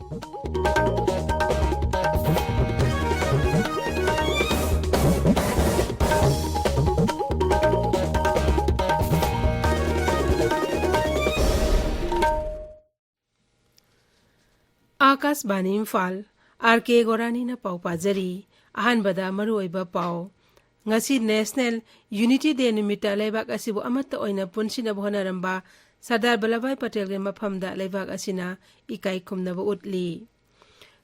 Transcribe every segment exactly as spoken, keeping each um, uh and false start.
ꯑꯥꯀꯥꯁꯕꯥꯅꯤ Imphal, R ꯀꯦ ꯒꯣꯔꯥꯅꯤꯅ ꯄꯥꯎ ꯄꯥꯖꯔꯤ꯫ ꯑꯍꯥꯟꯕꯗ ꯃꯔꯨꯑꯣꯏꯕ ꯄꯥꯎ꯫ ꯉꯁꯤ National Unity Day ꯅꯨꯃꯤꯠꯇ ꯂꯩꯕꯥꯛ ꯑꯁꯤꯕꯨ ꯑꯃꯠꯇ ꯑꯣꯏꯅ ꯄꯨꯟꯁꯤꯟꯅꯕ ꯍꯣꯠꯅꯔꯝꯕ ꯁꯔꯗꯥꯔ ꯕꯜꯂꯚꯚꯥꯏ ꯄꯇꯦꯜꯒꯤ ꯃꯐꯝꯗ ꯂꯩꯕꯥꯛ ꯑꯁꯤꯅ ꯏꯀꯥꯏ ꯈꯨꯝꯅꯕ ꯎꯠꯂꯤ꯫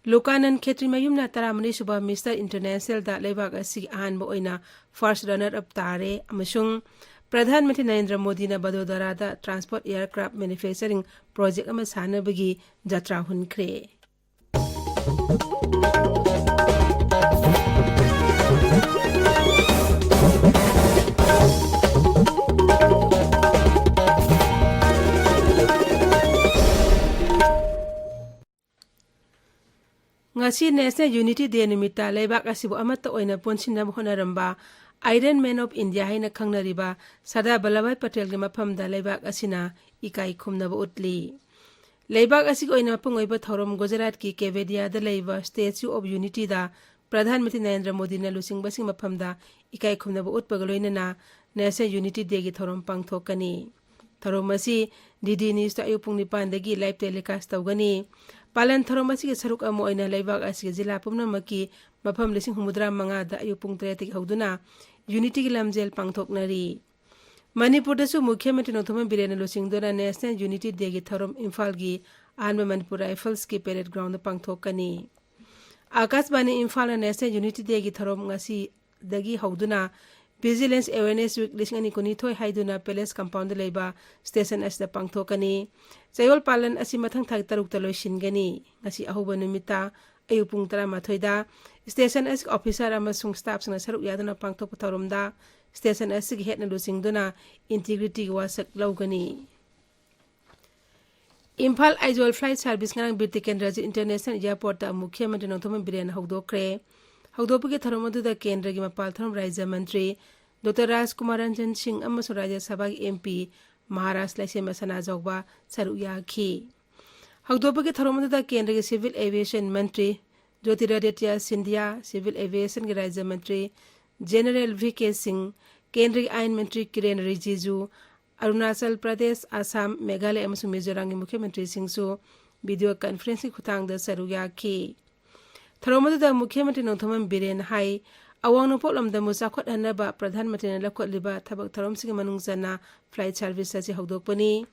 ꯂꯣꯀꯥꯅꯟ ꯈꯦꯇ꯭ꯔꯤ ꯃꯌꯨꯝꯅ ꯇꯔꯥꯃꯔꯤ ꯁꯨꯕ Mister International ꯗ ꯂꯩꯕꯥꯛ ꯑꯁꯤꯒꯤ ꯑꯍꯥꯟꯕ ꯑꯣꯏꯅ first runner up ꯇꯥꯔꯦ ꯑꯃꯁꯨꯡ ꯄ꯭ꯔꯙꯥꯟ ꯃꯟꯇ꯭ꯔꯤ ꯅꯔꯦꯟꯗ꯭ꯔ ꯃꯣꯗꯤꯅ ꯕꯗꯣꯗꯔꯥꯗ transport aircraft manufacturing project ꯑꯃ ꯁꯥꯅꯕꯒꯤ ꯖꯇ꯭ꯔꯥ ꯍꯨꯟꯈ꯭ꯔꯦ꯫ ꯉꯁꯤ National Unity Day ꯅꯨꯃꯤꯠꯇ ꯂꯩꯕꯥꯛ ꯑꯁꯤꯕꯨ ꯑꯃꯠꯇ ꯑꯣꯏꯅ ꯄꯨꯟꯁꯤꯟꯅꯕ ꯍꯣꯠꯅꯔꯝꯕ Iron Man of India ꯍꯥꯏꯅ ꯈꯪꯅꯔꯤꯕ ꯁꯔꯗꯥꯔ ꯕꯜꯂꯚꯚꯥꯏ ꯄꯇꯦꯜꯒꯤ ꯃꯐꯝꯗ ꯂꯩꯕꯥꯛ ꯑꯁꯤꯅ ꯏꯀꯥꯏ ꯈꯨꯝꯅꯕ ꯎꯠꯂꯤ꯫ ꯂꯩꯕꯥꯛ ꯑꯁꯤꯒꯤ ꯑꯣꯏꯅ ꯃꯄꯨꯡ ꯑꯣꯏꯕ ꯊꯧꯔꯝ ꯒꯨꯖꯔꯥꯠꯀꯤ ꯀꯦꯚꯦꯗꯤꯌꯥꯗ ꯂꯩꯕ Statue of Unity ꯗ ꯄ꯭ꯔꯙꯥꯟ ꯃꯟꯇ꯭ꯔꯤ ꯅꯔꯦꯟꯗ꯭ꯔ ꯃꯣꯗꯤꯅ ꯂꯨꯆꯤꯡꯕꯁꯤꯡ ꯃꯐꯝꯗ ꯏꯀꯥꯏ ꯈꯨꯝꯅꯕ ꯎꯠꯄꯒ ꯂꯣꯏꯅꯅ National Unity Day ꯒꯤ ꯊꯧꯔꯝ ꯄꯥꯡꯊꯣꯛꯀꯅꯤ꯫ ꯊꯧꯔꯝ ꯑꯁꯤ D D News ꯇ ꯑꯌꯨꯛ ꯄꯨꯡ ꯅꯤꯄꯥꯟꯗꯒꯤ live telecast ꯇꯧꯒꯅꯤ꯫ ꯄꯥꯂꯟ ꯊꯧꯔꯝ ꯑꯁꯤꯒꯤ ꯁꯔꯨꯛ ꯑꯃ ꯑꯣꯏꯅ ꯂꯩꯕꯥꯛ ꯑꯁꯤꯒꯤ ꯖꯤꯂꯥ ꯄꯨꯝꯅꯃꯛꯀꯤ ꯃꯐꯝ ꯂꯤꯁꯤꯡ ꯍꯨꯝꯐꯨꯇꯔꯥ ꯃꯉꯥꯗ ꯑꯌꯨꯛ ꯄꯨꯡ ꯇꯔꯦꯠꯇꯒꯤ ꯍꯧꯗꯨꯅ Unity ꯒꯤ ꯂꯝꯖꯦꯜ ꯄꯥꯡꯊꯣꯛꯅꯔꯤ꯫ ꯃꯅꯤꯄꯨꯔꯗꯁꯨ ꯃꯨꯈ꯭ꯌ ꯃꯟꯇ꯭ꯔꯤ ꯅꯣꯡꯊꯣꯝꯕꯝ ꯕꯤꯔꯦꯟꯅ ꯂꯨꯆꯤꯡꯗꯨꯅ National Unity Day ꯒꯤ ꯊꯧꯔꯝ ꯏꯝꯐꯥꯜꯒꯤ ꯑꯍꯥꯟꯕ ꯃꯅꯤꯄꯨꯔ Rifles ꯀꯤ parade ground ꯗ ꯄꯥꯡꯊꯣꯛꯀꯅꯤ꯫ ꯑꯥꯀꯥꯁꯕꯥꯅꯤ ꯏꯝꯐꯥꯜꯅ National Unity Day ꯒꯤ ꯊꯧꯔꯝ ꯉꯁꯤꯗꯒꯤ ꯍꯧꯗꯨꯅ Vigilance Awareness Week ꯂꯤꯁꯤꯡ ꯑꯅꯤ ꯀꯨꯟꯅꯤꯊꯣꯏ ꯍꯥꯏꯗꯨꯅ Palace Compound ꯗ ꯂꯩꯕ station ꯑꯁꯤꯗ ꯄꯥꯡꯊꯣꯛꯀꯅꯤ꯫ ꯆꯌꯣꯜ ꯄꯥꯂꯟ ꯑꯁꯤ ꯃꯊꯪ ꯊꯥꯒꯤ ꯇꯔꯨꯛꯇ ꯂꯣꯏꯁꯤꯟꯒꯅꯤ꯫ ꯉꯁꯤ ꯑꯍꯧꯕ ꯅꯨꯃꯤꯠꯇ ꯑꯌꯨꯛ ꯄꯨꯡ ꯇꯔꯥꯃꯥꯊꯣꯏꯗ station ꯑꯁꯤꯒꯤ officer ꯑꯃꯁꯨꯡ staff ꯁꯤꯡꯅ ꯁꯔꯨꯛ ꯌꯥꯗꯨꯅ ꯄꯥꯡꯊꯣꯛꯄ ꯊꯧꯔꯝꯗ station ꯑꯁꯤꯒꯤ head ꯅ ꯂꯨꯆꯤꯡꯗꯨꯅ integrity ꯒꯤ ꯋꯥꯁꯛ ꯂꯧꯒꯅꯤ꯫ ꯏꯝꯐꯥꯜ ꯑꯥꯏꯖꯣꯜ flight service ꯉꯔꯥꯡ ꯕꯤꯔ ꯇꯤꯀꯦꯟꯗ꯭ꯔꯖꯤꯠ International Airport ꯇ ꯃꯨꯈ꯭ꯌ ꯃꯟꯇ꯭ꯔꯤ ꯅꯣꯡꯊꯣꯝꯕꯝ ꯕꯤꯔꯦꯟꯅ ꯍꯧꯗꯣꯛꯈ꯭ꯔꯦ꯫ ꯍꯧꯗꯣꯛꯄꯒꯤ ꯊꯧꯔꯝ ꯑꯗꯨꯗ ꯀꯦꯟꯗ꯭ꯔꯒꯤ ꯃꯄꯥꯜ ꯊꯧꯔꯝ ꯔꯥꯖ꯭ꯌ ꯃꯟꯇ꯭ꯔꯤ Doctor ꯔꯥꯖꯀꯨꯃꯥꯔ ꯔꯟꯖꯟ ꯁꯤꯡ ꯑꯃꯁꯨꯡ ꯔꯥꯖ꯭ꯌ ꯁꯚꯥꯒꯤ M P ꯃꯍꯥꯔꯥꯖ ꯂꯩꯁꯦꯝꯕ ꯁꯅꯥꯖꯥꯎꯕ ꯁꯔꯨꯛ ꯌꯥꯈꯤ꯫ ꯍꯧꯗꯣꯛꯄꯒꯤ ꯊꯧꯔꯝ ꯑꯗꯨꯗ ꯀꯦꯟꯗ꯭ꯔꯒꯤ ꯁꯤꯚꯤꯜ ꯑꯦꯚꯤꯌꯦꯁꯟ ꯃꯟꯇ꯭ꯔꯤ ꯖꯣꯇꯤꯔꯥꯗꯤꯇ꯭ꯌ ꯁꯤꯟꯙꯤꯌꯥ, ꯁꯤꯚꯤꯜ ꯑꯦꯚꯤꯌꯦꯁꯟꯒꯤ ꯔꯥꯖ꯭ꯌ ꯃꯟꯇ꯭ꯔꯤ ꯖꯦꯅꯔꯦꯜ ꯚꯤ ꯀꯦ ꯁꯤꯡ, ꯀꯦꯟꯗ꯭ꯔꯒꯤ ꯑꯥꯏꯟ ꯃꯟꯇ꯭ꯔꯤ ꯀꯤꯔꯦꯟ ꯔꯤꯖꯤꯖꯨ, ꯑꯔꯨꯅꯥꯆꯜ ꯄ꯭ꯔꯗꯦꯁ, ꯑꯁꯥꯝ, ꯃꯦꯘꯥꯂꯌ ꯑꯃꯁꯨꯡ ꯃꯤꯖꯣꯔꯥꯝꯒꯤ ꯃꯨꯈ꯭ꯌ ꯃꯟꯇ꯭ꯔꯤꯁꯤꯡꯁꯨ ꯚꯤꯗꯤꯑꯣ ꯀꯟꯐꯔꯦꯟꯁꯀꯤ ꯈꯨꯠꯊꯥꯡꯗ ꯁꯔꯨꯛ ꯌꯥꯈꯤ꯫ ꯊꯧꯔꯝ ꯑꯗꯨꯗ ꯃꯨꯈ꯭ꯌ ꯃꯟꯇ꯭ꯔꯤ ꯅꯣꯡꯊꯣꯝꯕꯝ ꯕꯤꯔꯦꯟꯅ ꯍꯥꯏ, ꯑꯋꯥꯡ ꯅꯣꯡꯄꯣꯛ ꯂꯝꯗꯝꯕꯨ ꯆꯥꯎꯈꯠꯍꯟꯅꯕ ꯄ꯭ꯔꯙꯥꯟ ꯃꯟꯇ꯭ꯔꯤꯅ ꯂꯧꯈꯠꯂꯤꯕ ꯊꯕꯛ ꯊꯧꯔꯝꯁꯤꯡꯒꯤ ꯃꯅꯨꯡ ꯆꯟꯅ ꯐ꯭ꯂꯥꯏꯠ ꯁꯥꯔꯚꯤꯁ ꯑꯁꯤ ꯍꯧꯗꯣꯛꯄꯅꯤ꯫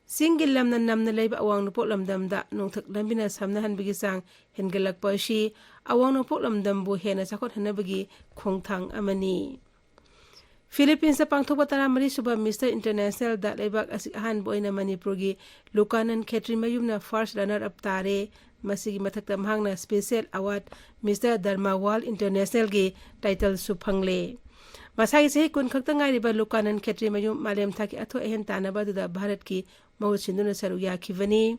ꯆꯤꯡꯒꯤ ꯂꯝꯅ ꯅꯝꯅ ꯂꯩꯕ ꯑꯋꯥꯡ ꯅꯣꯡꯄꯣꯛ ꯂꯝꯗꯝꯗ ꯅꯣꯡꯊꯛ ꯂꯝꯕꯤꯅ ꯁꯝꯅꯍꯟꯕꯒꯤ ꯆꯥꯡ ꯍꯦꯟꯒꯠꯂꯛꯄ ꯑꯁꯤ ꯑꯋꯥꯡ ꯅꯣꯡꯄꯣꯛ ꯂꯝꯗꯝꯕꯨ ꯍꯦꯟꯅ ꯆꯥꯎꯈꯠꯍꯟꯅꯕꯒꯤ ꯈꯣꯡꯊꯥꯡ ꯑꯃꯅꯤ꯫ ꯐꯤꯂꯤꯄꯤꯟꯁꯇ ꯄꯥꯡꯊꯣꯛꯄ ꯇꯔꯥꯃꯔꯤ ꯁꯨꯕ ꯃꯤꯁꯇꯔ ꯏꯟꯇꯔꯅꯦꯁꯅꯦꯜꯗ ꯂꯩꯕꯥꯛ ꯑꯁꯤꯒꯤ ꯑꯍꯥꯟꯕ ꯑꯣꯏꯅ ꯃꯅꯤꯄꯨꯔꯒꯤ ꯂꯨꯀꯥꯅꯟ ꯈꯦꯇ꯭ꯔꯤꯃꯌꯨꯝꯅ ꯐꯥꯔꯁ ꯔꯅꯔ ꯑꯞ ꯇꯥꯔꯦ꯫ ꯃꯁꯤꯒꯤ ꯃꯊꯛꯇ ꯃꯍꯥꯛꯅ ꯁ꯭ꯄꯦꯁꯤꯌꯦꯜ ꯑꯦꯋꯥꯔꯗ ꯃꯤꯁꯇꯔ ꯙꯔꯃ ꯋꯥꯔꯜ ꯏꯟꯇꯔꯅꯦꯁꯅꯦꯜꯒꯤ ꯇꯥꯏꯇꯜꯁꯨ ꯐꯪꯂꯦ꯫ ꯃꯁꯥꯒꯤ ꯆꯍꯤ ꯀꯨꯟ ꯈꯛꯇ ꯉꯥꯏꯔꯤꯕ ꯂꯨꯀꯥꯅꯟ ꯈꯦꯇ꯭ꯔꯤꯃꯌꯨꯝ ꯃꯥꯂꯦꯝ ꯊꯥꯛꯀꯤ ꯑꯊꯣꯏ ꯑꯍꯦꯟ ꯇꯥꯟꯅꯕ ꯑꯗꯨꯗ ꯚꯥꯔꯠꯀꯤ ꯃꯍꯨꯠ ꯁꯤꯟꯗꯨꯅ ꯁꯔꯨꯛ ꯌꯥꯈꯤꯕꯅꯤ꯫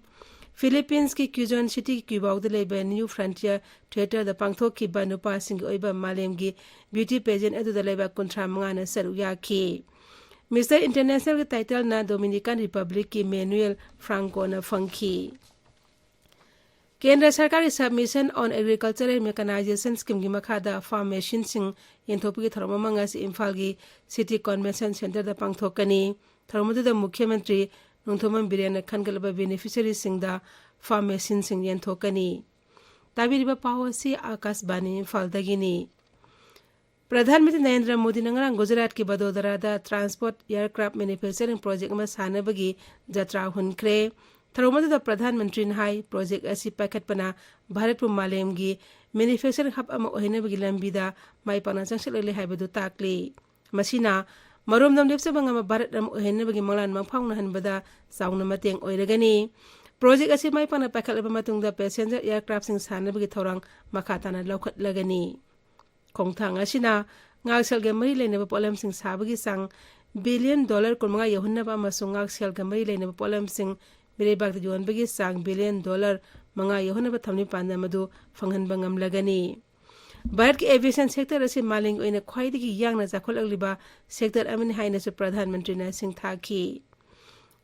ꯐꯤꯂꯤꯄꯤꯟꯁꯀꯤ ꯀ꯭ꯌꯨꯖꯣꯟ ꯁꯤꯇꯤꯒꯤ ꯀ꯭ꯌꯨꯕꯥꯎꯗ ꯂꯩꯕ ꯅ꯭ꯌꯨ ꯐ꯭ꯔꯟꯇꯤꯌꯔ ꯊꯤꯌꯦꯇꯔꯗ ꯄꯥꯡꯊꯣꯛꯈꯤꯕ ꯅꯨꯄꯥꯁꯤꯡꯒꯤ ꯑꯣꯏꯕ ꯃꯥꯂꯦꯝꯒꯤ ꯕ꯭ꯌꯨꯇꯤ ꯄꯦꯖꯦꯟ ꯑꯗꯨꯗ ꯂꯩꯕꯥꯛ ꯀꯨꯟꯊ꯭ꯔꯥ ꯃꯉꯥꯅ ꯁꯔꯨꯛ ꯌꯥꯈꯤ꯫ ꯃꯤꯁꯇꯔ ꯏꯟꯇꯔꯅꯦꯁꯅꯦꯜꯒꯤ ꯇꯥꯏꯇꯜꯅ ꯗꯣꯃꯤꯅꯤꯀꯥꯟ ꯔꯤꯄꯕ꯭ꯂꯤꯛꯀꯤ ꯃꯦꯅꯨꯑꯦꯜ ꯐ꯭ꯔꯥꯡꯀꯣꯅ ꯐꯪꯈꯤ꯫ ꯀꯦꯟꯗ꯭ꯔ ꯁꯔꯀꯥꯔꯒꯤ ꯁꯕꯃꯤꯁꯟ ꯑꯣꯟ ꯑꯦꯒ꯭ꯔꯤꯀꯜꯆꯔꯦꯜ ꯃꯦꯀꯅꯥꯏꯖꯦꯁꯟ ꯁ꯭ꯀꯤꯝꯒꯤ ꯃꯈꯥꯗ ꯐꯥꯔꯝ ꯃꯦꯁꯤꯟꯁꯤꯡ ꯌꯦꯟꯊꯣꯛꯄꯒꯤ ꯊꯧꯔꯝ ꯑꯃ ꯉꯁꯤ ꯏꯝꯐꯥꯜꯒꯤ ꯁꯤꯇꯤ ꯀꯣꯟꯚꯦꯟꯁꯟ ꯁꯦꯟꯇꯔꯗ ꯄꯥꯡꯊꯣꯛꯀꯅꯤ꯫ ꯊꯧꯔꯝ ꯑꯗꯨꯗ ꯃꯨꯈ꯭ꯌ ꯃꯟꯇ꯭ꯔꯤ ꯅꯣꯡꯊꯣꯝꯕꯝ ꯕꯤꯔꯦꯟꯅ ꯈꯟꯒꯠꯂꯕ ꯕꯦꯅꯤꯐꯤꯁꯔꯤꯁꯤꯡꯗ ꯐꯥꯔꯝ ꯃꯦꯁꯤꯟꯁꯤꯡ ꯌꯦꯟꯊꯣꯛꯀꯅꯤ꯫ ꯇꯥꯕꯤꯔꯤꯕ ꯄꯥꯎ ꯑꯁꯤ ꯑꯥꯀꯥꯁꯕꯥꯅꯤ ꯏꯝꯐꯥꯜꯗꯒꯤꯅꯤ꯫ ꯄ꯭ꯔꯙꯥꯟ ꯃꯟꯇ꯭ꯔꯤ ꯅꯔꯦꯟꯗ꯭ꯔ ꯃꯣꯗꯤꯅ ꯉꯔꯥꯡ ꯒꯨꯖꯔꯥꯠꯀꯤ ꯕꯗꯣꯗꯔꯥꯗ ꯇ꯭ꯔꯥꯟꯁꯄꯣꯔꯠ ꯑꯦꯌꯔꯀ꯭ꯔꯥꯐ ꯃꯦꯅꯨꯐꯦꯛꯆꯔꯤꯡ ꯄ꯭ꯔꯣꯖꯦꯛ ꯑꯃ ꯁꯥꯅꯕꯒꯤ ꯖꯇ꯭ꯔꯥ ꯍꯨꯟꯈ꯭ꯔꯦ꯫ ꯊꯧꯔꯝ ꯑꯗꯨꯗ ꯄ꯭ꯔꯙꯥꯟ ꯃꯟꯇ꯭ꯔꯤꯅ ꯍꯥꯏ, ꯄ꯭ꯔꯣꯖꯦꯛ ꯑꯁꯤ ꯄꯥꯏꯈꯠꯄꯅ ꯚꯥꯔꯠꯄꯨ ꯃꯥꯂꯦꯝꯒꯤ ꯃꯦꯅꯨꯐꯦꯛꯆꯔꯤꯡ ꯍꯕ ꯑꯃ ꯑꯣꯏꯍꯟꯅꯕꯒꯤ ꯂꯝꯕꯤꯗ ꯃꯥꯏ ꯄꯥꯛꯅ ꯆꯪꯁꯤꯜꯂꯛꯂꯦ ꯍꯥꯏꯕꯗꯨ ꯇꯥꯛꯂꯤ꯫ ꯃꯁꯤꯅ ꯃꯔꯣꯝꯗꯣꯝ ꯂꯦꯞꯆꯕ ꯉꯝꯕ ꯚꯥꯔꯠ ꯑꯃ ꯑꯣꯏꯍꯟꯅꯕꯒꯤ ꯃꯪꯂꯥꯟ ꯃꯪꯐꯥꯎꯅꯍꯟꯕꯗ ꯆꯥꯎꯅ ꯃꯇꯦꯡ ꯑꯣꯏꯔꯒꯅꯤ꯫ ꯄ꯭ꯔꯣꯖꯦꯛ ꯑꯁꯤ ꯃꯥꯏ ꯄꯥꯛꯅ ꯄꯥꯏꯈꯠꯂꯕ ꯃꯇꯨꯡꯗ ꯄꯦꯁꯦꯟꯖꯔ ꯑꯦꯌꯔꯀ꯭ꯔꯥꯐꯁꯤꯡ ꯁꯥꯅꯕꯒꯤ ꯊꯧꯔꯥꯡ ꯃꯈꯥ ꯇꯥꯅ ꯂꯧꯈꯠꯂꯒꯅꯤ꯫ ꯈꯣꯡꯊꯥꯡ ꯑꯁꯤꯅ ꯉꯥꯛꯁꯦꯜꯒ ꯃꯔꯤ ꯂꯩꯅꯕ ꯄꯣꯠꯂꯝꯁꯤꯡ ꯁꯥꯕꯒꯤ ꯆꯥꯡ ꯕꯤꯂꯤꯌꯟ ꯗꯣꯂꯔ ꯀꯨꯟꯃꯉꯥ ꯌꯧꯍꯟꯅꯕ ꯑꯃꯁꯨꯡ ꯉꯥꯛꯁꯦꯜꯒ ꯃꯔꯤ ꯂꯩꯅꯕ ꯄꯣꯠꯂꯝꯁꯤꯡ ꯃꯤꯔꯩꯕꯥꯛꯇ ꯌꯣꯟꯕꯒꯤ ꯆꯥꯡ ꯕꯤꯂꯤꯌꯟ ꯗꯣꯂꯔ ꯃꯉꯥ ꯌꯧꯍꯟꯅꯕ ꯊꯝꯂꯤꯕ ꯄꯥꯟꯗꯝ ꯑꯗꯨ ꯐꯪꯍꯟꯕ ꯉꯝꯂꯒꯅꯤ꯫ ꯚꯥꯔꯠꯀꯤ ꯑꯦꯚꯤꯌꯦꯁꯟ ꯁꯦꯛꯇꯔ ꯑꯁꯤ ꯃꯥꯂꯦꯝꯒꯤ ꯑꯣꯏꯅ ꯈ꯭ꯋꯥꯏꯗꯒꯤ ꯌꯥꯡꯅ ꯆꯥꯎꯈꯠꯂꯛꯂꯤꯕ ꯁꯦꯛꯇꯔ ꯑꯃꯅꯤ ꯍꯥꯏꯅꯁꯨ ꯄ꯭ꯔꯙꯥꯟ ꯃꯟꯇ꯭ꯔꯤꯅ ꯁꯤꯡꯊꯥꯈꯤ꯫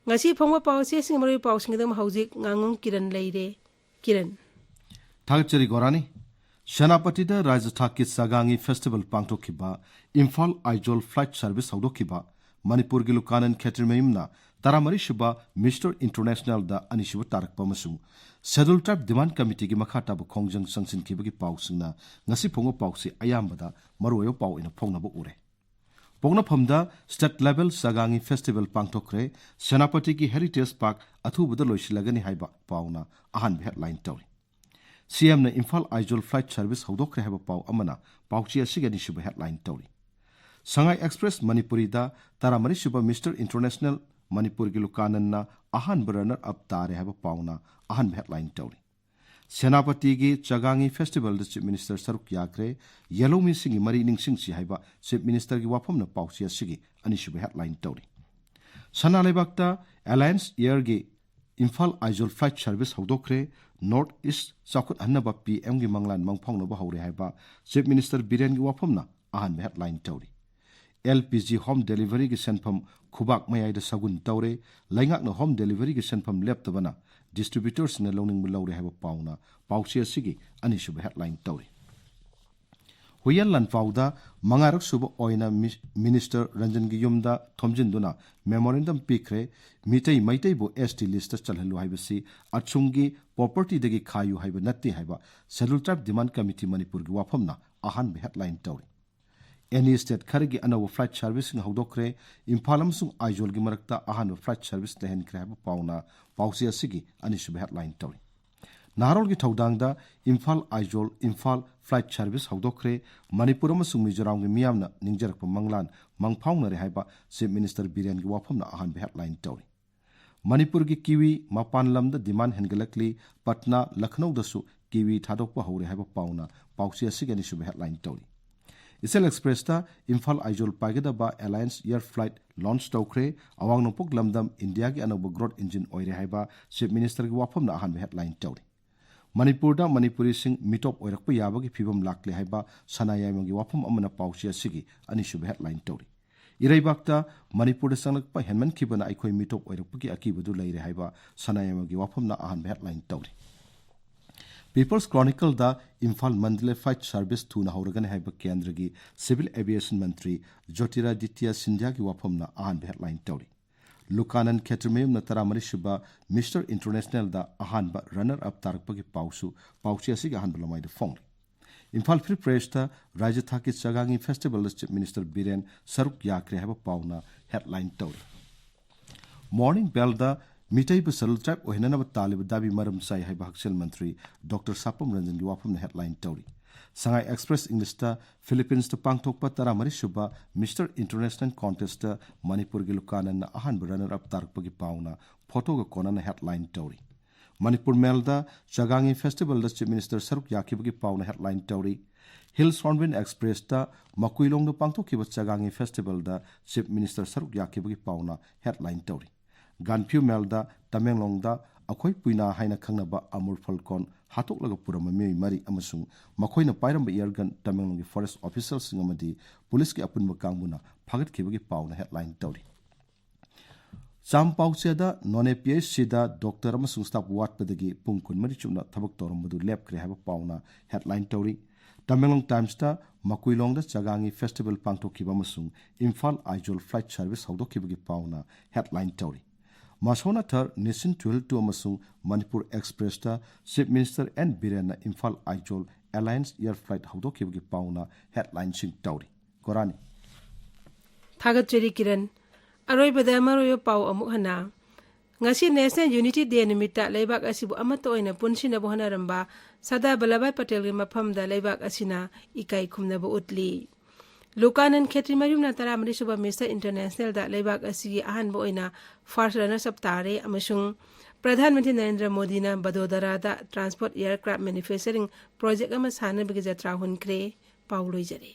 ꯉꯁꯤ ꯐꯣꯡꯕ ꯄꯥꯎꯆꯦꯁꯤꯡ ꯃꯔꯨꯑꯣꯏꯕ ꯄꯥꯎꯁꯤꯡ ꯑꯗꯨꯝ ꯍꯧꯖꯤꯛ ꯉꯥꯉꯣꯝ ꯀꯤꯔꯟ ꯂꯩꯔꯦ꯫ ꯀꯤꯔꯟ꯫ ꯊꯥꯒꯠꯆꯔꯤ ꯒꯣꯔꯥꯅꯤ꯫ ꯁꯦꯅꯥꯄꯇꯤꯗ ꯔꯥꯖ꯭ꯌ ꯊꯥꯛꯀꯤ ꯆꯥꯒꯥꯡꯒꯤ ꯐꯦꯁꯇꯤꯚꯦꯜ ꯄꯥꯡꯊꯣꯛꯈꯤꯕ, ꯏꯝꯐꯥꯜ ꯑꯥꯏꯖꯣꯜ ꯐ꯭ꯂꯥꯏꯠ ꯁꯔꯚꯤꯁ ꯍꯧꯗꯣꯛꯈꯤꯕ, ꯃꯅꯤꯄꯨꯔꯒꯤ ꯂꯨꯀꯥꯅꯟ ꯈꯦꯇ꯭ꯔꯤꯃꯌꯨꯝꯅ ꯇꯔꯥꯃꯔꯤꯁꯨꯕ ꯃꯤꯁꯇꯔ ꯏꯟꯇꯔꯅꯦꯁꯅꯦꯜꯗ ꯑꯅꯤꯁꯨꯕ ꯇꯥꯔꯛꯄ ꯑꯃꯁꯨꯡ ꯁꯦꯗꯨꯜ ꯇ꯭ꯔꯥꯏꯕ ꯗꯤꯃꯥꯟ ꯀꯃꯤꯇꯤꯒꯤ ꯃꯈꯥ ꯇꯥꯕ ꯈꯣꯡꯖꯪ ꯆꯪꯁꯤꯟꯈꯤꯕꯒꯤ ꯄꯥꯎꯁꯤꯡꯅ ꯉꯁꯤ ꯐꯣꯡꯕ ꯄꯥꯎꯁꯤ ꯑꯌꯥꯝꯕꯗ ꯃꯔꯨꯑꯣꯏꯕ ꯄꯥꯎ ꯑꯣꯏꯅ ꯐꯣꯡꯅꯕ ꯎꯔꯦ꯫ ꯄꯣꯛꯅꯐꯝꯗ ꯁ꯭ꯇꯦꯠ ꯂꯦꯚꯦꯜ ꯆꯥꯒꯥꯡꯒꯤ ꯐꯦꯁꯇꯤꯚꯦꯜ ꯄꯥꯡꯊꯣꯛꯈ꯭ꯔꯦ꯫ ꯁꯦꯅꯥꯄꯇꯤꯒꯤ ꯍꯦꯔꯤꯇꯦꯖ ꯄꯥꯔꯛ ꯑꯊꯨꯕꯗ ꯂꯣꯏꯁꯤꯜꯂꯒꯅꯤ ꯍꯥꯏꯕ ꯄꯥꯎꯅ ꯑꯍꯥꯟꯕ ꯍꯦꯗꯂꯥꯏꯟ ꯇꯧꯔꯤ꯫ ꯁꯤꯑꯦꯝꯅ ꯏꯝꯐꯥꯜ ꯑꯥꯏꯖꯣꯜ ꯐ꯭ꯂꯥꯏꯠ ꯁꯔꯚꯤꯁ ꯍꯧꯗꯣꯛꯈ꯭ꯔꯦ ꯍꯥꯏꯕ ꯄꯥꯎ ꯑꯃꯅ ꯄꯥꯎꯆꯦ ꯑꯁꯤꯒꯤ ꯑꯅꯤꯁꯨꯕ ꯍꯦꯗꯂꯥꯏꯟ ꯇꯧꯔꯤ꯫ ꯁꯉꯥꯏ ꯑꯦꯛꯁꯄ꯭ꯔꯦꯁ ꯃꯅꯤꯄꯨꯔꯤꯗ ꯇꯔꯥꯃꯔꯤꯁꯨꯕ ꯃꯤꯁꯇꯔ ꯏꯟꯇꯔꯅꯦꯁꯅꯦꯜ ꯃꯅꯤꯄꯨꯔꯒꯤ ꯂꯨꯀꯥꯅꯟꯅ ꯑꯍꯥꯟꯕ ꯔꯟꯅꯔ ꯑꯞ ꯇꯥꯔꯦ ꯍꯥꯏꯕ ꯄꯥꯎꯅ ꯑꯍꯥꯟꯕ ꯍꯦꯗꯂꯥꯏꯟ ꯇꯧꯔꯤ꯫ ꯁꯦꯅꯥꯄꯇꯤꯒꯤ ꯆꯥꯒꯥꯡꯒꯤ ꯐꯦꯁꯇꯤꯚꯦꯜꯗ ꯆꯤꯐ ꯃꯤꯅꯤꯁꯇꯔ ꯁꯔꯨꯛ ꯌꯥꯈ꯭ꯔꯦ, ꯌꯦꯜꯍꯧꯃꯤꯁꯤꯡꯒꯤ ꯃꯔꯤ ꯅꯤꯡꯁꯤꯡꯁꯤ ꯍꯥꯏꯕ ꯆꯤꯐ ꯃꯤꯅꯤꯁꯇꯔꯒꯤ ꯋꯥꯐꯝꯅ ꯄꯥꯎꯆꯦ ꯑꯁꯤꯒꯤ ꯑꯅꯤꯁꯨꯕ ꯍꯦꯗꯂꯥꯏꯟ ꯇꯧꯔꯤ꯫ ꯁꯅꯥ ꯂꯩꯕꯥꯛꯇ ꯑꯦꯂꯥꯌꯟꯁ ꯏꯌꯔꯒꯤ ꯏꯝꯐꯥꯜ ꯑꯥꯏꯖꯣꯜ ꯐ꯭ꯂꯥꯏꯠ ꯁꯔꯚꯤꯁ ꯍꯧꯗꯣꯛꯈ꯭ꯔꯦ, ꯅꯣꯔꯠ ꯏꯁ ꯆꯥꯎꯈꯠꯍꯟꯅꯕ ꯄꯤ ꯑꯦꯝꯒꯤ ꯃꯪꯂꯥꯟ ꯃꯪꯐꯥꯎꯅꯕ ꯍꯧꯔꯦ ꯍꯥꯏꯕ ꯆꯤꯐ ꯃꯤꯅꯤꯁꯇꯔ ꯕꯤꯔꯦꯟꯒꯤ ꯋꯥꯐꯝꯅ ꯑꯍꯥꯟꯕ ꯍꯦꯗꯂꯥꯏꯟ ꯇꯧꯔꯤ꯫ ꯑꯦꯜ ꯄꯤ ꯖꯤ ꯍꯣꯝ ꯗꯦꯂꯤꯚꯔꯤꯒꯤ ꯁꯦꯟꯐꯝ ꯈꯨꯕꯥꯛ ꯃꯌꯥꯏꯗ ꯁꯒꯨꯟ ꯇꯧꯔꯦ, ꯂꯩꯉꯥꯛꯅ ꯍꯣꯝ ꯗꯦꯂꯤꯚꯔꯤꯒꯤ ꯁꯦꯟꯐꯝ ꯂꯦꯞꯇꯕꯅ ꯗꯤꯁꯇ꯭ꯔꯤꯕ꯭ꯌꯨꯇꯔꯁꯤꯡꯅ ꯂꯧꯅꯤꯡꯕ ꯂꯧꯔꯦ ꯍꯥꯏꯕ ꯄꯥꯎꯅ ꯄꯥꯎꯆꯦ ꯑꯁꯤꯒꯤ ꯑꯅꯤꯁꯨꯕ ꯍꯦꯗꯂꯥꯏꯟ ꯇꯧꯔꯤ꯫ ꯍꯨꯏꯌꯦꯟ ꯂꯥꯟꯐꯥꯎꯗ ꯃꯉꯥꯔꯛ ꯁꯨꯕ ꯑꯣꯏꯅ ꯃꯤ-, ꯃꯤꯅꯤꯁꯇꯔ ꯔꯟꯖꯟꯒꯤ ꯌꯨꯝꯗ ꯊꯣꯝꯖꯤꯟꯗꯨꯅ ꯃꯦꯃꯣꯔꯦꯟꯗꯝ ꯄꯤꯈ꯭ꯔꯦ, ꯃꯤꯇꯩ ꯃꯩꯇꯩꯕꯨ ꯑꯦꯁ ꯇꯤ ꯂꯤꯁꯇ ꯆꯜꯍꯜꯂꯨ ꯍꯥꯏꯕꯁꯤ ꯑꯆꯨꯝꯒꯤ ꯄ꯭ꯔꯣꯄꯔꯇꯤꯗꯒꯤ ꯈꯥꯏꯌꯨ ꯍꯥꯏꯕ ꯅꯠꯇꯦ ꯍꯥꯏꯕ ꯁꯦꯗꯨꯜ ꯇ꯭ꯔꯥꯏꯕ ꯗꯤꯃꯥꯟ ꯀꯃꯤꯇꯤ ꯃꯅꯤꯄꯨꯔꯒꯤ ꯋꯥꯐꯝꯅ ꯑꯍꯥꯟꯕ ꯍꯦꯗꯂꯥꯏꯟ ꯇꯧꯔꯤ꯫ ꯑꯦꯅꯤ ꯁ꯭ꯇꯦꯠ ꯈꯔꯒꯤ ꯑꯅꯧꯕ ꯐ꯭ꯂꯥꯏꯠ ꯁꯔꯚꯤꯁꯁꯤꯡ ꯍꯧꯗꯣꯛꯈ꯭ꯔꯦ, ꯏꯝꯐꯥꯜ ꯑꯃꯁꯨꯡ ꯑꯥꯏꯖꯣꯜꯒꯤ ꯃꯔꯛꯇ ꯑꯍꯥꯟꯕ ꯐ꯭ꯂꯥꯏꯠ ꯁꯔꯚꯤꯁ ꯂꯩꯍꯟꯈ꯭ꯔꯦ ꯍꯥꯏꯕ ꯄꯥꯎꯅ ꯄꯥꯎꯆꯦ ꯑꯁꯤꯒꯤ ꯑꯅꯤꯁꯨꯕ ꯍꯦꯗꯂꯥꯏꯟ ꯇꯧꯔꯤ꯫ ꯅꯍꯥꯔꯣꯜꯒꯤ ꯊꯧꯗꯥꯡꯗ ꯏꯝꯐꯥꯜ ꯑꯥꯏꯖꯣꯜ ꯏꯝꯐꯥꯜ ꯐ꯭ꯂꯥꯏꯠ ꯁꯔꯚꯤꯁ ꯍꯧꯗꯣꯛꯈ꯭ꯔꯦ, ꯃꯅꯤꯄꯨꯔ ꯑꯃꯁꯨꯡ ꯃꯤꯖꯣꯔꯥꯝꯒꯤ ꯃꯤꯌꯥꯝꯅ ꯅꯤꯡꯖꯔꯛꯄ ꯃꯪꯂꯥꯟ ꯃꯪꯐꯥꯎꯅꯔꯦ ꯍꯥꯏꯕ ꯆꯤꯐ ꯃꯤꯅꯤꯁꯇꯔ ꯕꯤꯔꯦꯟꯒꯤ ꯋꯥꯐꯝꯅ ꯑꯍꯥꯟꯕ ꯍꯦꯗꯂꯥꯏꯟ ꯇꯧꯔꯤ꯫ ꯃꯅꯤꯄꯨꯔꯒꯤ ꯀꯤꯋꯤ ꯃꯄꯥꯟ ꯂꯝꯗ ꯗꯤꯃꯥꯟ ꯍꯦꯟꯒꯠꯂꯛꯂꯤ, ꯄꯠꯅꯥ, ꯂꯈꯅꯧꯗꯁꯨ ꯀꯤꯋꯤ ꯊꯥꯗꯣꯛꯄ ꯍꯧꯔꯦ ꯍꯥꯏꯕ ꯄꯥꯎꯅ ꯄꯥꯎꯆꯦ ꯑꯁꯤꯒꯤ ꯑꯅꯤꯁꯨꯕ ꯍꯦꯗꯂꯥꯏꯟ ꯇꯧꯔꯤ꯫ ꯏꯆꯦꯜ ꯑꯦꯛꯁꯄ꯭ꯔꯦꯁꯇ ꯏꯝꯐꯥꯜ ꯑꯥꯏꯖꯣꯜ ꯄꯥꯏꯒꯗꯕ ꯑꯦꯂꯥꯌꯟꯁ ꯏꯌꯔ ꯐ꯭ꯂꯥꯏꯠ ꯂꯣꯟꯆ ꯇꯧꯈ꯭ꯔꯦ, ꯑꯋꯥꯡ ꯅꯣꯡꯄꯣꯛ ꯂꯝꯗꯝ ꯏꯟꯗꯤꯌꯥꯒꯤ ꯑꯅꯧꯕ ꯒ꯭ꯔꯣꯊ ꯏꯟꯖꯤꯟ ꯑꯣꯏꯔꯦ ꯍꯥꯏꯕ ꯆꯤꯐ ꯃꯤꯅꯤꯁꯇꯔꯒꯤ ꯋꯥꯐꯝꯅ ꯑꯍꯥꯟꯕ ꯍꯦꯗꯂꯥꯏꯟ ꯇꯧꯔꯤ꯫ ꯃꯅꯤꯄꯨꯔꯗ ꯃꯅꯤꯄꯨꯔꯤꯁꯤꯡ ꯃꯤꯇꯣꯞ ꯑꯣꯏꯔꯛꯄ ꯌꯥꯕꯒꯤ ꯐꯤꯕꯝ ꯂꯥꯛꯂꯦ ꯍꯥꯏꯕ ꯁꯅꯥ ꯌꯥꯏꯃꯒꯤ ꯋꯥꯐꯝ ꯑꯃꯅ ꯄꯥꯎꯆꯦ ꯑꯁꯤꯒꯤ ꯑꯅꯤꯁꯨꯕ ꯍꯦꯗꯂꯥꯏꯟ ꯇꯧꯔꯤ꯫ ꯏꯔꯩꯕꯥꯛꯇ ꯃꯅꯤꯄꯨꯔꯗ ꯆꯪꯂꯛꯄ ꯍꯦꯟꯃꯟꯈꯤꯕꯅ ꯑꯩꯈꯣꯏ ꯃꯤꯇꯣꯞ ꯑꯣꯏꯔꯛꯄꯒꯤ ꯑꯀꯤꯕꯗꯨ ꯂꯩꯔꯦ ꯍꯥꯏꯕ ꯁꯅꯥꯌꯥꯏꯃꯒꯤ ꯋꯥꯐꯝꯅ ꯑꯍꯥꯟꯕ headline ꯇꯧꯔꯤ꯫ People's Chronicleꯗ Imphal Mandalay flight service ꯊꯨꯅ ꯍꯧꯔꯒꯅꯤ ꯍꯥꯏꯕ ꯀꯦꯟꯗ꯭ꯔꯒꯤ civil aviation ꯃꯟꯇ꯭ꯔꯤ ꯖꯣꯇꯤꯔꯥꯗꯤꯇ꯭ꯌ ꯁꯤꯟꯙ꯭ꯌꯥꯒꯤ ꯋꯥꯐꯝꯅ ꯑꯍꯥꯟꯕ headline ꯇꯧꯔꯤ꯫ ꯂꯨꯀꯥꯅꯟ ꯈꯦꯇ꯭ꯔꯤꯃꯌꯨꯝꯅ ꯇꯔꯥꯃꯔꯤ ꯁꯨꯕ Mister Internationalꯗ ꯑꯍꯥꯟꯕ runner up ꯇꯥꯔꯛꯄꯒꯤ ꯄꯥꯎꯁꯨ ꯄꯥꯎꯆꯦ ꯑꯁꯤꯒꯤ ꯑꯍꯥꯟꯕ ꯂꯃꯥꯏꯗ ꯐꯣꯡꯂꯤ꯫ ꯏꯝꯐꯥꯜ Free Pressꯇ ꯔꯥꯖ꯭ꯌ ꯊꯥꯛꯀꯤ ꯆꯥꯒꯥꯡꯉꯤ festivalꯗ Chief Minister ꯕꯤꯔꯦꯟ ꯁꯔꯨꯛ ꯌꯥꯈ꯭ꯔꯦ ꯍꯥꯏꯕ ꯄꯥꯎꯅ headline ꯇꯧꯔꯤ꯫ Morning Bellꯗ ꯃꯤꯇꯩꯕꯨ Scheduled Tribe ꯑꯣꯏꯍꯟꯅꯅꯕ ꯇꯥꯜꯂꯤꯕ ꯗꯥꯕꯤ ꯃꯔꯝ ꯆꯥꯏ ꯍꯥꯏꯕ ꯍꯛꯁꯦꯜ ꯃꯟꯇ꯭ꯔꯤ ꯗꯣꯛꯇꯔ ꯁꯥꯄꯝ ꯔꯟꯖꯟꯒꯤ ꯋꯥꯐꯝꯅ headline ꯇꯧꯔꯤ꯫ ꯁꯉꯥꯏ Express Englishꯇ Philippines ꯇ ꯄꯥꯡꯊꯣꯛꯄ ꯇꯔꯥꯃꯔꯤ ꯁꯨꯕ Mister International contest ꯇ ꯃꯅꯤꯄꯨꯔꯒꯤ ꯂꯨꯀꯥꯅꯟꯅ ꯑꯍꯥꯟꯕ runner up ꯇꯥꯔꯛꯄꯒꯤ ꯄꯥꯎꯅ ꯐꯣꯇꯣꯒ ꯀꯣꯟꯅꯅ headline ꯇꯧꯔꯤ꯫ ꯃꯅꯤꯄꯨꯔ Mailꯗ ꯆꯥꯒꯥꯡꯉꯤ festivalꯗ Chief Minister ꯁꯔꯨꯛ ꯌꯥꯈꯤꯕꯒꯤ ꯄꯥꯎꯅ headline ꯇꯧꯔꯤ꯫ Hills Hornbill Expressꯇ ꯃꯀꯨꯏꯂꯣꯡꯗ ꯄꯥꯡꯊꯣꯛꯈꯤꯕ ꯆꯥꯒꯥꯡꯉꯤ festivalꯗ Chief Minister ꯁꯔꯨꯛ ꯌꯥꯈꯤꯕꯒꯤ ꯄꯥꯎꯅ headline ꯇꯧꯔꯤ꯫ ꯒꯥꯟꯐ꯭ꯌꯨ Mailꯗ ꯇꯃꯦꯡꯂꯣꯡꯗ ꯑꯩꯈꯣꯏ ꯄꯨꯏꯅꯥ ꯍꯥꯏꯅ ꯈꯪꯅꯕ ꯑꯃꯨꯔ ꯐꯜꯀꯣꯟ ꯍꯥꯠꯇꯣꯛꯂꯒ ꯄꯨꯔꯝꯕ ꯃꯤꯑꯣꯏ ꯃꯔꯤ ꯑꯃꯁꯨꯡ ꯃꯈꯣꯏꯅ ꯄꯥꯏꯔꯝꯕ air gun ꯇꯃꯦꯡꯂꯣꯡꯒꯤ forest officialꯁꯤꯡ ꯑꯃꯗꯤ ꯄꯨꯂꯤꯁꯀꯤ ꯑꯄꯨꯟꯕ ꯀꯥꯡꯕꯨꯅ ꯐꯥꯒꯠꯈꯤꯕꯒꯤ ꯄꯥꯎꯅ headline ꯇꯧꯔꯤ꯫ ꯆꯥꯝ ꯄꯥꯎꯆꯦꯗ ꯅꯣꯅꯦ PHCꯗ doctor ꯑꯃꯁꯨꯡ staff ꯋꯥꯠꯄꯗꯒꯤ ꯄꯨꯡ ꯀꯨꯟꯃꯔꯤ ꯆꯨꯞꯅ ꯊꯕꯛ ꯇꯧꯔꯝꯕꯗꯨ ꯂꯦꯞꯈ꯭ꯔꯦ ꯍꯥꯏꯕ ꯄꯥꯎꯅ headline ꯇꯧꯔꯤ꯫ ꯇꯃꯦꯡꯂꯣꯡ Timesꯇ ꯃꯀꯨꯏꯂꯣꯡꯗ ꯆꯥꯒꯥꯡꯉꯤ festival ꯄꯥꯡꯊꯣꯛꯈꯤꯕ ꯑꯃꯁꯨꯡ Imphal Aizawl flight service ꯍꯧꯗꯣꯛꯈꯤꯕꯒꯤ ꯄꯥꯎꯅ headline ꯇꯧꯔꯤ꯫ ꯃꯁꯣꯅꯥꯊꯔ ꯅꯤꯁꯤꯟ ꯇꯨꯍꯤꯜ ꯇꯨ ꯑꯃꯁꯨꯡ ꯃꯅꯤꯄꯨꯔ Expressꯇ Chief Minister ꯑꯦꯟ ꯕꯤꯔꯦꯟꯅ Imphal Aizawl Alliance air flight ꯍꯧꯗꯣꯛꯈꯤꯕꯒꯤ ꯄꯥꯎꯅ headlineꯁꯤꯡ ꯇꯧꯔꯤ꯫ ꯀꯣꯔꯥꯅꯤ꯫ ꯊꯥꯒꯠꯆꯔꯤ ꯀꯤꯔꯟ꯫ ꯑꯔꯣꯏꯕꯗ ꯃꯔꯨꯑꯣꯏꯕ ꯄꯥꯎ ꯑꯃꯨꯛ ꯍꯟꯅ꯫ ꯉꯁꯤ National Unity Day ꯅꯨꯃꯤꯠꯇ ꯂꯩꯕꯥꯛ ꯑꯁꯤꯕꯨ ꯑꯃꯠꯇ ꯑꯣꯏꯅ ꯄꯨꯟꯁꯤꯟꯅꯕ ꯍꯣꯠꯅꯔꯝꯕ ꯁꯔꯗꯥꯔ ꯕꯜꯂꯚꯚꯥꯏ ꯄꯇꯦꯜꯒꯤ ꯃꯐꯝꯗ ꯂꯩꯕꯥꯛ ꯑꯁꯤꯅ ꯏꯀꯥꯏ ꯈꯨꯝꯅꯕ ꯎꯠꯂꯤ꯫ ꯂꯨꯀꯥꯅꯟ ꯈꯦꯇ꯭ꯔꯤꯃꯌꯨꯝꯅ ꯇꯔꯥꯃꯔꯤ ꯁꯨꯕ Mister Internationalꯗ ꯂꯩꯕꯥꯛ ꯑꯁꯤꯒꯤ ꯑꯍꯥꯟꯕ ꯑꯣꯏꯅ first runners up ꯇꯥꯔꯦ ꯑꯃꯁꯨꯡ ꯄ꯭ꯔꯙꯥꯟ ꯃꯟꯇ꯭ꯔꯤ ꯅꯔꯦꯟꯗ꯭ꯔ ꯃꯣꯗꯤꯅ ꯕꯗꯣꯗꯔꯥꯗ transport aircraft manufacturing project ꯑꯃ ꯁꯥꯅꯕꯒꯤ ꯖꯇ꯭ꯔꯥ ꯍꯨꯟꯈ꯭ꯔꯦ꯫ ꯄꯥꯎ ꯂꯣꯏꯖꯔꯦ꯫